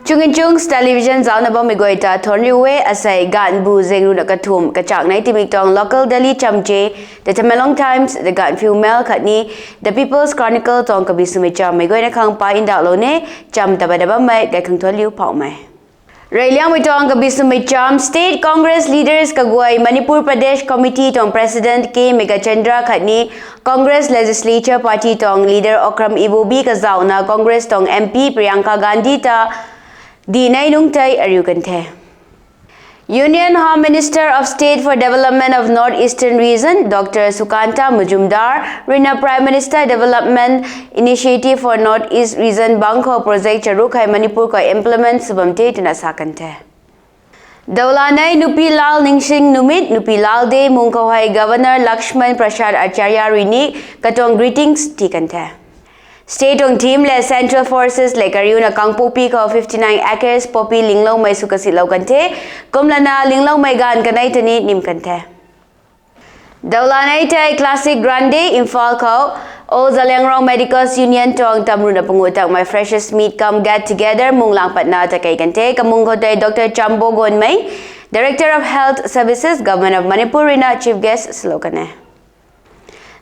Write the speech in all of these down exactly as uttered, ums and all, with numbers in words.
Chunginchungs Television zaucna bammei guay ta thuanc riu e. Asei ganvbu zing ruhna kathumh kachak nei timik tuang local Delhi chamche, The Tamenglong Times, The Gaanphiu Mail khatni The People's Chronicle tuang kabi swmei chammei guayna khang pa ndauhlou ne. Cham tabana bammei gay khang thuanc liu phauhmei. Reyliangmei tuang kabi swmei cham: State Congress leaders kaguay Manipur Pradesh Committee tuang President K Meghachandra khatni Congress Legislature Party tuang leader Okram Ibobi kazauhna Congress tuang M P Priyanka Gandhi ta dinei nungc tei ariu kan the. Union Home Minister of State for Development of North Eastern Region, Dr Sukanta Majumdar ruina Prime Minister Development Initiative for North East Region bangc khou project charuk hei Manipur khou implement sw bam the twna sa kan the. Dawlanei Nupi Lal Ningsing Numit, Nupi Lal Day mung khou hei Governor Lakshman Prasad Acharya rui ni katuang greetings tii kan the. State tuang theme le Central Forces le kariuna Kangpokpi khou fifty nine acres poppy lingloumei sw kasitlou kan the. Kumlana lingloumei gaanv kanei ta ni nim kan the. Dawlanei tei Classic Grande Imphal khou All Zeliangrong Medicals Union tuang tamruna pangu takmei Freshers Meet cum Get Together mung lang patna takei kan the. Kamung khou tei Dr Chambo Gonmei, Director of Health Services, Government of Manipur ruina Chief Guest swlou kan e.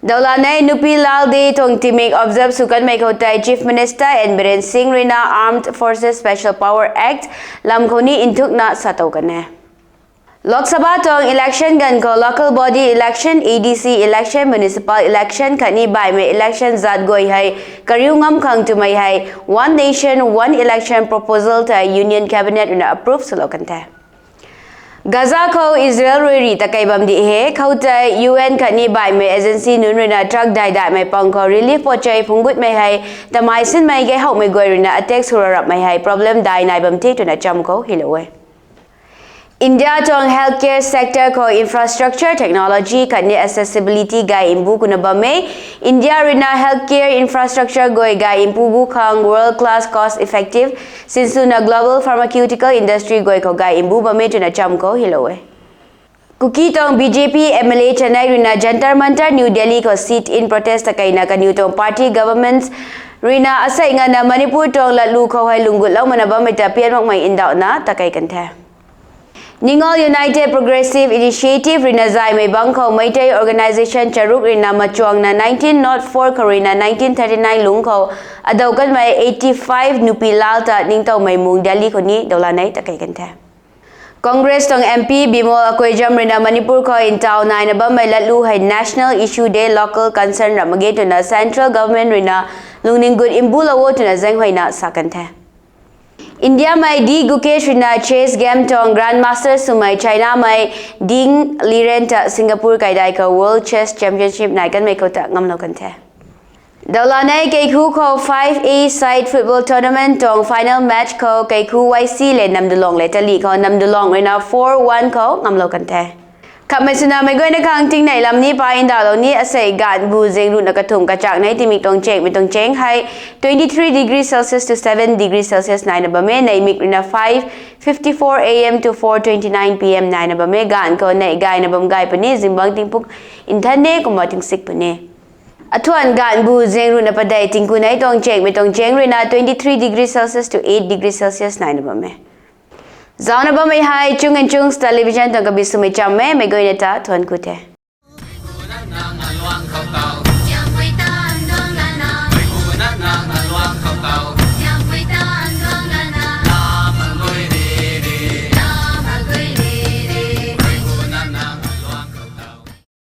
Dawlanei Nupi Lal Day tuang timik observe sw kanmei khou tei Chief Minister N Biren Singh ruina Armed Forces Special Power Act lam khou ni nthukna sa tow kan e. Lok Sabha tuang election ganv khou local body election, A D C election, municipal election khatni baihmei election zat guay hei kariu ngam khang twmei hei One Nation, One Election proposal tei Union Cabinet ruina approve swlou kan the. Gaza khou Israel rui rih takei bam di he. Khoutei U N khatni baihmei agency nunc ruina truck dai daihmei pang khou relief pochei phungc gutmei hei tamei sinmei gay howmei guay ruina attack sw ra rapmei hei problem dai nai bam the twna cham khou hylou e. India tuang healthcare sector khou infrastructure, technology khatni accessibility gay mbu kuna bam e. India ruina healthcare infrastructure guay gay mpu gu khang world class, cost effective, sinswna global pharmaceutical industry guay khou gay mbu bam e twna cham khou hylou e. Kuki tuang B J P M L A chanei ruina Jantar Mantar New Delhi khou sit-in protest takeina kaniw tuang party governments ruina asei ngana Manipur tuang latlu khou hei lunggutlou mana bammei ta pian makmei ndauhna takei kan the. Ningoal United Progressive Initiative ruina zaymei bangc khou Meitei organisation charuk ruina machuangna nineteen nought four khou ruina nineteen thirty nine lungc khou adau kanmei eighty five Nupi Lal ta ningtowmei mung Delhi khou ni dawlanei takei kan the. Congress tuang M P Bimol Akoijam ruina Manipur khou ntaw naina bammei latlu hei national issue de local concern ram mak ge twna central government ruina lungning gut mbulou o twna zaenghuayna sa kan the. Indiamei D Gukesh ruina chess game tuang grandmaster swmei Chinamei Ding Liren ta Singapore kaidai khou World Chess Championship nai kanmei khou ta ngamlou kan the. Dawlanei Keikhu khou five A side football tournament tuang final match khou Keikhu Y C le Namdulong le talih khou Namdulong ruina four one khou ngamlou kan the. Khamhmei swna meic guayna khang tingnei lam ni pa ndauhlou ni. Asei ganvbu zing ruhna kathumh kachak nei timik tuang chengmei tuang cheng hei twenty three degree Celsius to seven degree Celsius naina bam e. Neihmik ruina five fifty four A M to four twenty nine P M naina bam e. Ganv khou neih gayna bam gay puni, zingbangc tingpuk nthan de kumna tingsik puni. Athuan ganvbu zing ruhna padeih tingku nei tuang chengmei tuang cheng ruina twenty three degree Celsius to eight degree Celsius naina bam e. Zaucna bammei hei Chung and Chungs Television tuang kabi swmei cham e. Meic guayna ta thuanc ku the.